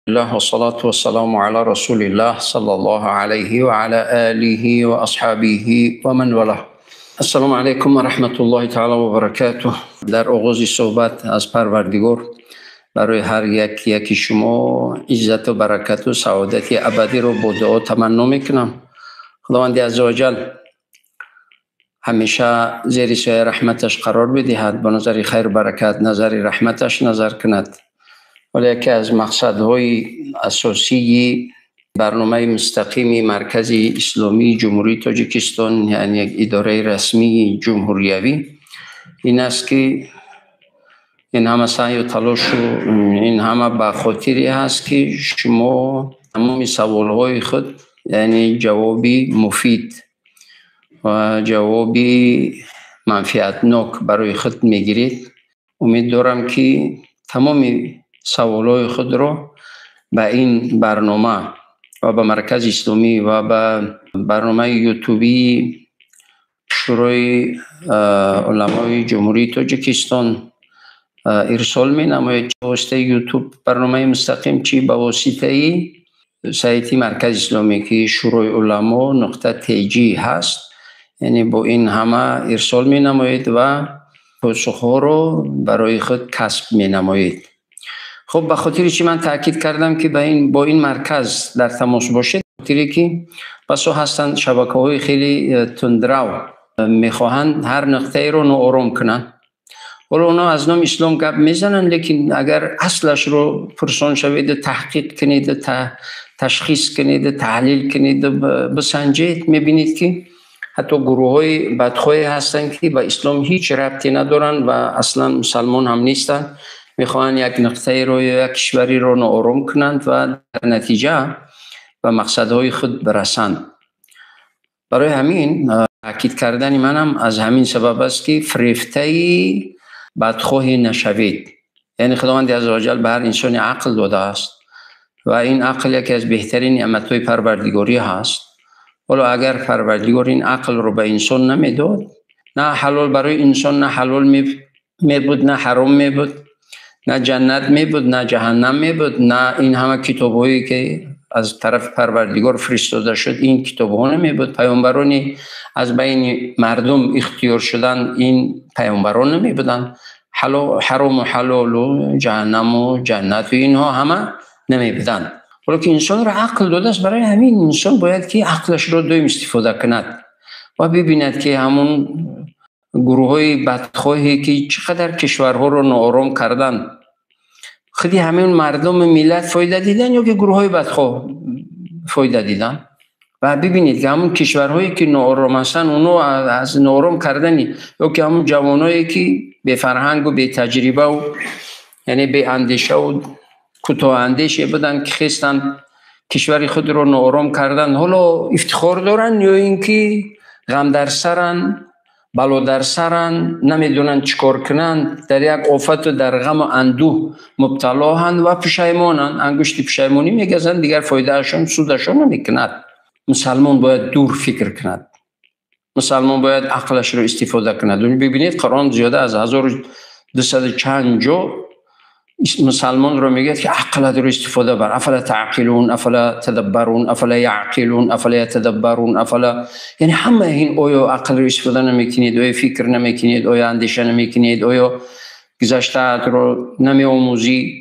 الله والصلاة والسلام على رسول الله صلى الله عليه وعلى آله وأصحابه ومن والاه. السلام علیکم و رحمت الله تعالی و برکاته. در آغاز صحبت از پروردگار برای هر یک یکی شما عزت و برکت و سعادت ابدی رو با دعا تمنا میکنم. خداوند عزوجل همیشه زیر سایه رحمتش قرار بدهد، با نظر خیر و برکت نظر رحمتش نظر کند. ولی یکی از مقصدهای اساسی برنامه مستقیم مرکز اسلامی جمهوری تاجیکستان، یعنی یک اداره رسمی جمهوریوی، این است که این همه سعی و تلاش و این همه به خاطری هست که شما تمام سوالهای خود، یعنی جوابی مفید و جوابی منفعتناک برای خود میگیرید. امید دارم که تمام سوالهای خود را به این برنامه و به مرکز اسلامی و به برنامه یوتیوبی شورای علمای جمهوری تاجیکستان ارسال می نماید، چه واسطه یوتیوب برنامه مستقیم، چی به واسطه سایت مرکز اسلامی که شورای علما نقطه تیجی هست، یعنی با این همه ارسال می نمایید و پاسخ رو برای خود کسب می نمایید. خب به خاطر چی من تاکید کردم که با این مرکز در تماس باشید؟ خاطری که بسا هستند شبکه‌های خیلی تندرو میخواهند هر نقطه رو ناآرام کنند. حالا اونا از نام اسلام گپ میزنن، لیکن اگر اصلش رو پرسان شوید، تحقیق کنید، تشخیص کنید، تحلیل کنید، بسنجید، میبینید که حتی گروه های بدخواه هستند که با اسلام هیچ ربطی ندارن و اصلا مسلمان هم نیستن، میخواهند یک نقطه رو یا یک کشوری رو ناآرام کنند و در نتیجه به مقصدهای خود برسند. برای همین تاکید کردن منم از همین سبب است که فریفته بدخواه نشوید. یعنی خداوند عزوجل به هر انسان عقل داده است و این عقل یکی از بهترین نعمت‌های پروردگاری هست. حالا اگر پروردگار این عقل رو به انسان نمیداد، نه حلال برای انسان، نه حلال می بود، نه حرام می بود، نه جنت می بود، نه جهنم می بود، نه این همه کتاب‌هایی که از طرف پروردگار فرستاده شد این کتاب‌ها نمی بود. پیامبرانی از بین مردم اختیار شدن این پیامبران نمی بودن. حرام و حلال و جهنم و جنت و اینها همه نمی بودن. حالا که انسان را عقل داده است، برای همین انسان باید که عقلش را دویم استفاده کند و ببیند که همون گروه های بدخواهی که چقدر کشورها رو ناآرام کردن، خودی همین مردم ملت فایده دیدن یا که گروه های بدخواه فایده دیدن. و ببینید که همون کشورهایی که ناآرام هستن، اونو از ناآرام کردنی یا که همون جوانایی که به فرهنگ و به تجربه و یعنی به اندیشه و کوتاه اندیشه بودن که خواستن کشور خود رو ناآرام کردن، حالا افتخار دارن یا اینکه غم در سرن، بلا در سرن، نمیدونن چیکار کنن، در یک آفت و در غم و اندوه مبتلا هن و پشیمانن، انگشت پشیمانی میگزن، دیگر فایدهشون سودشون نمیکند. مسلمان باید دور فکر کند، مسلمان باید عقلش رو استفاده کند. ببینید قرآن زیاده از 1200 چند جا مسلمان رو میگه که عقلت رو استفاده بر، افلا تعقلون، افلا تدبرون، افلا یعقلون، افلا یتدبرون، افلا، یعنی همه این آیا عقل رو استفاده نمیکنید، آیا فکر نمیکنید، آیا اندیشه نمیکنید، آیا گذشته رو نمیآموزی،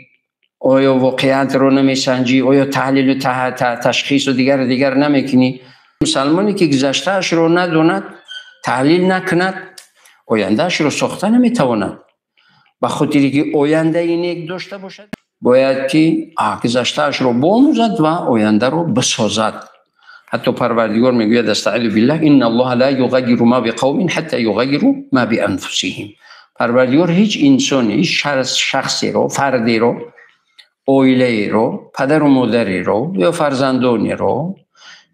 آیا واقعیت رو نمیسنجی، آیا تحلیل و تشخیص و دیگر دیگر نمیکنی. مسلمانی که گذشته‌اش رو ندوند، تحلیل نکند، آینده‌اش رو ساخته نمیتواند. به خاطری که آینده نیک داشته باشد، باید که گذشته‌اش رو بآموزد و آینده رو بسازد. حتی پروردگار میگوید استعیذ بالله ان الله لا یغیر ما بقوم حتی یغیروا ما بانفسهم. پروردگار هیچ انسانی، هیچ شخصی رو، فردی رو، عائله رو، پدر و مادری رو، یا فرزندانی رو،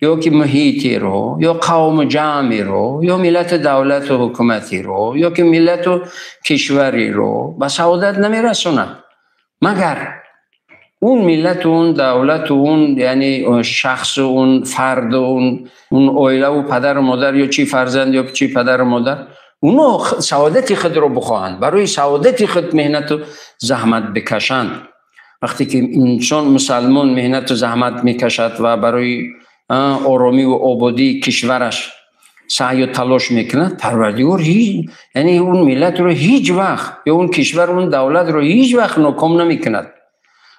یا که محیطی رو، یا قوم جمعی رو، یا ملت دولت و حکومتی رو، یا که ملت و کشوری رو به سعادت نمیرسوند، مگر اون ملت و اون دولت و اون یعنی شخص و اون فرد و اون عائله و پدر و مادر یا چی فرزند یا چی پدر و مادر، اونا سعادت خود رو بخواهند، برای سعادت خود مهنت و زحمت بکشند. وقتی که انسان مسلمان محنت و زحمت میکشد و برای آرامی و آبادی کشورش سعی و تلاش میکند، پروردگار هیچ، یعنی اون ملت رو هیچ وقت یا اون کشور اون دولت رو هیچ وقت ناکام نمیکند.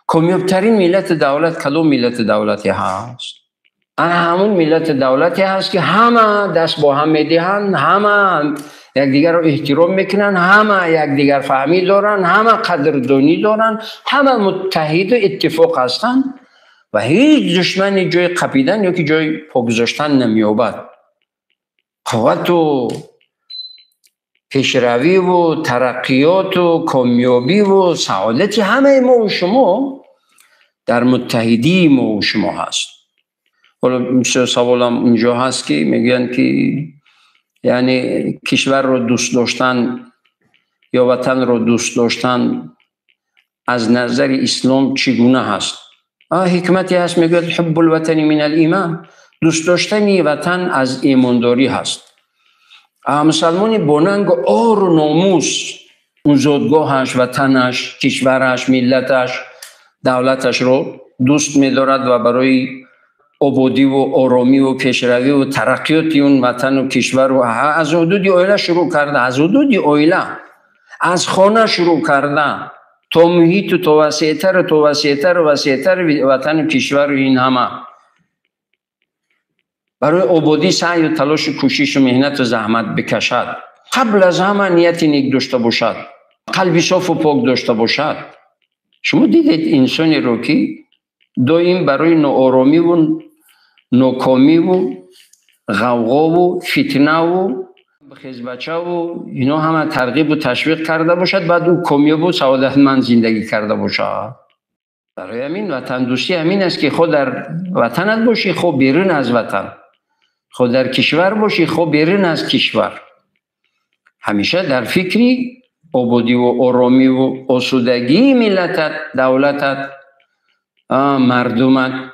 کامیابترین ملت دولت کدوم ملت دولتی هست؟ همون ملت دولتی هست که همه دست با هم میدهند، همه یکدیگر رو احترام میکنن، همه یکدیگر فهمی دارن، همه قدردانی دارن، همه متحد و اتفاق هستند و هیچ دشمنی جای قپیدن یا که جای پا گذاشتن نمییابد. قوت و پیشروی و ترقیات و کامیابی و سعادت همه ما و شما در متحدی ما و شما هست. حالا سوالم اینجا هست که میگن که یعنی کشور رو دوست داشتن یا وطن رو دوست داشتن از نظر اسلام چگونه هست؟ حکمتی هست، میگوید حب الوطن من الایمان، دوست داشتن وطن از ایمانداری هست. مسلمانی با ننگ و عار و ناموس اون زادگاهش، وطنش، کشورش، ملتش، دولتش رو دوست می‌دارد و برای آبادی و آرامی و پیشروی و ترقیات اون وطن و کشور و از حدود عائله شروع کرده، از حدود عائله، از خانه شروع کرده تا محیط و تا وسیع‌تر و تا وسیع‌تر و وسیع‌تر وطن و کشور و این همه برای آبادی سعی و تلاش و کوشش و محنت و زحمت بکشد. قبل از همه نیت نیک داشته باشد، قلب صاف و پاک داشته باشد. شما دیدید انسانی رو که دائم برای ناآرامی و ناکامی و غوغا و فتنه و خیزبچه و اینا همه ترغیب و تشویق کرده باشد، بعد او کامیاب و سعادتمند زندگی کرده باشد. برای همین وطن دوستی همین است که خود در وطنت باشی، خود بیرون از وطن، خود در کشور باشی، خود بیرون از کشور، همیشه در فکری آبادی و آرامی و آسودگی ملتت، دولتت، مردمت،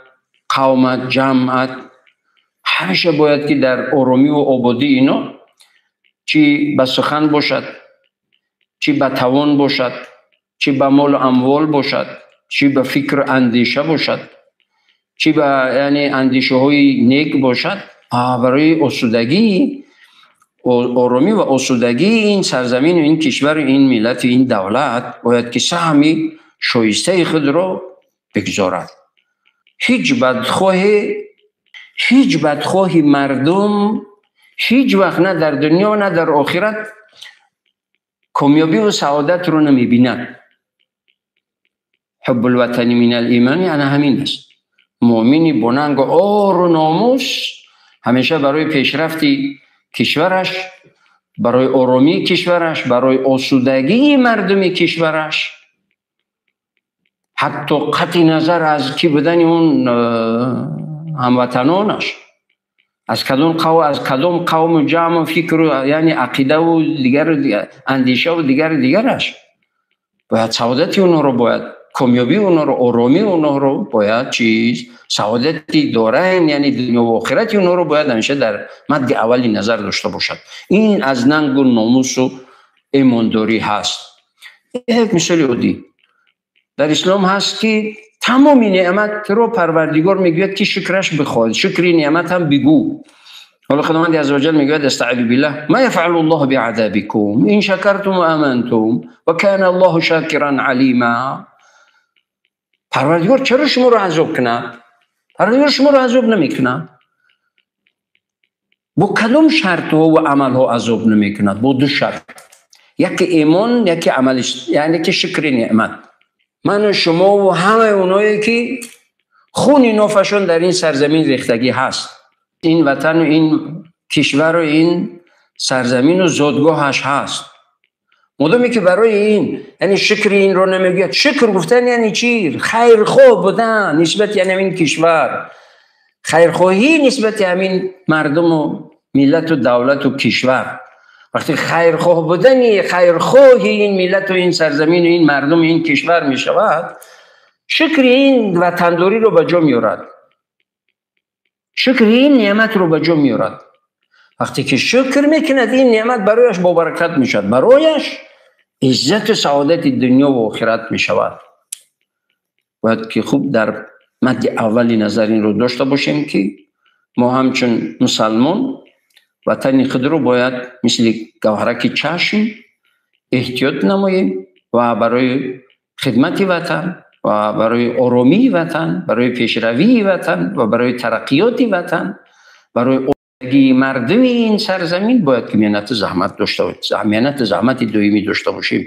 قومت، جمعت، همیشه باید که در آرامی و آبادی اینا چی به سخن باشد، چی به توان باشد، چی به مال و اموال باشد، چی به فکر و اندیشه باشد، چی به یعنی اندیشه های نیک باشد، برای آسودگی، آرامی و آسودگی این سرزمین و این کشور و این ملت و این دولت باید که سهمی شایسته خود را بگذارد. هیچ بدخواه مردم هیچ وقت نه در دنیا نه در آخرت کامیابی و سعادت رو نمیبیند. حب الوطن من الایمان یعنی همین است. مؤمنی با ننگ و عار و ناموس همیشه برای پیشرفت کشورش، برای آرامی کشورش، برای آسودگی مردم کشورش، حتی قطع نظر از کی بودن اون هموطنانش، از کدام قوم، از کدام قوم و جمع و فکر و یعنی عقیده و دیگر اندیشه و دیگر دیگرش، باید سعادت اونها رو، باید کامیابی اونها رو، آرامی اونها رو، باید چیز سعادتی دارن یعنی دنیا و آخرت اونها رو باید همیشه در مد اولی نظر داشته باشد. این از ننگ و ناموس و ایمانداری هست. یک مثال عادی در اسلام هست که تمام نعمت رو پروردگار میگوید که شکرش بخواد، شکری نعمت هم بگو. حالا خداوند عزوجل میگوید استعیذ بالله ما یفعل الله بعذابکم ان شکرتم و آمنتم و کان الله شاکرا علیما. پروردگار چرا شما رو عذاب کنه؟ پروردگار شما رو عذاب نمیکنه. با کدام شرط ها و عمل ها عذاب نمیکند؟ با دو شرط، یکی ایمان، یکی عمل، یعنی که شکر نعمت. من و شما و همه اونایی که خون نافشون در این سرزمین ریختگی هست، این وطن و این کشور و این سرزمین و زادگاهش هست، مادامی که برای این یعنی شکر این رو نمیگوید. شکر گفتن یعنی چی؟ خیرخواه بودن نسبت یعنی همین کشور، خیرخواهی نسبت همین مردم و ملت و دولت و کشور. وقتی خیرخواه بودن، خیرخواهی این ملت و این سرزمین و این مردم و این کشور می شود، شکر این وطنداری رو به جا میارد، شکر این نعمت رو به جا میارد. وقتی که شکر میکند این نعمت برایش با برکت میشد، برایش عزت و سعادت دنیا و آخرت میشود. باید که خوب در مد اول نظر این رو داشته باشیم که ما همچون مسلمان وطن خود رو باید مثل گوهرک چشم احتیاط نماییم و برای خدمت وطن و برای آرامی وطن، برای پیشروی وطن و برای ترقیات وطن، برای آسودگی مردم این سرزمین باید که محنت زحمت داشته باشیم، محنت زحمت دائمی داشته باشیم.